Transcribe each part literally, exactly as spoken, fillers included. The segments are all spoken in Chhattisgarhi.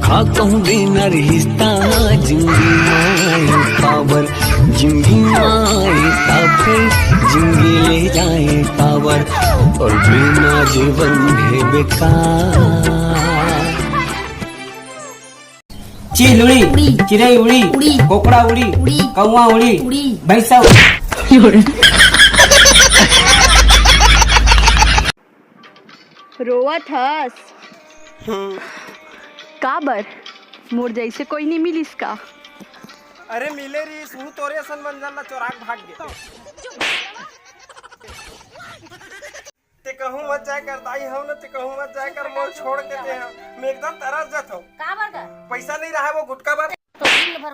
का कहूँ बिना रिश्ता जिंदगी माए काबर, जिंदगी माए काबर, जिंदगी ले जाए काबर, और बिना जीवन है बेकार। चील उड़ी, उड़ी। चिरई उड़ी, उड़ी। कोकड़ा उड़ी, उड़ी। कौआ उड़ी, उड़ी। भैंसा उड़ी। रोवत हस? हम्म। काबर? मोर जैसे कोई नहीं मिलिस का? अरे मिले रहिस, वो तोरे असन मंजन ला चोराक भाग गे। ते कहूँ मत जाए कर दाई, हम न ते कहूँ मत जाए कर, मोर छोड़ के ते हम। मैं एकदम तरस जात हूँ। काबर का? पैसा नहीं रहा वो गुटखा बर। तो दिन भर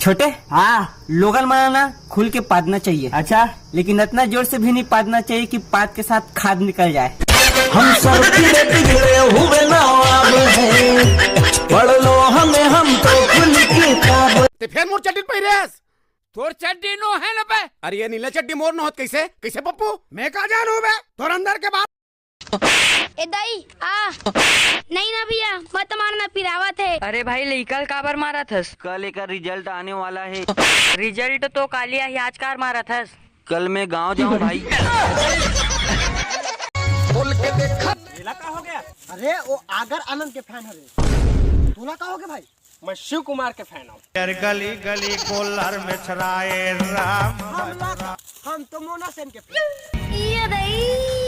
छोटे, हाँ। लोगन मन ना खुल के पादना चाहिए। अच्छा। लेकिन इतना जोर से भी नहीं पादना चाहिए कि पाद के साथ खाद निकल जाए। हम सब कीड़े बिगड़े हुए नवाब हैं, पढ़ लो हमें, हम तो खुली किताब। ते फेर मोर चड्डी पहिरे हस? तोर चड्डी नो है न बे? अरे ये नीला चड्डी मोर न होत कैसे? कैसे पप्पू? मैं का जानू बे? तोर अंदर के बात। ए दाई, आ। नहीं ना भैया, मत मारना, पिरावत है। अरे भाई, लइका ल काबर मारत हस? कल एकर रिजल्ट आने वाला है। रिजल्ट तो काली आही, आज कार मारत हस? कल मैं गांव जाऊं भाई। अरे, वो आगर आनंद के फैन हरे। तोला का हो गया भाई? मैं शिव कुमार के फैन हूँ। यार गली गली गोलर में छराए राम। हम ला-, हम तो मोना सेन के फैन। ये दई।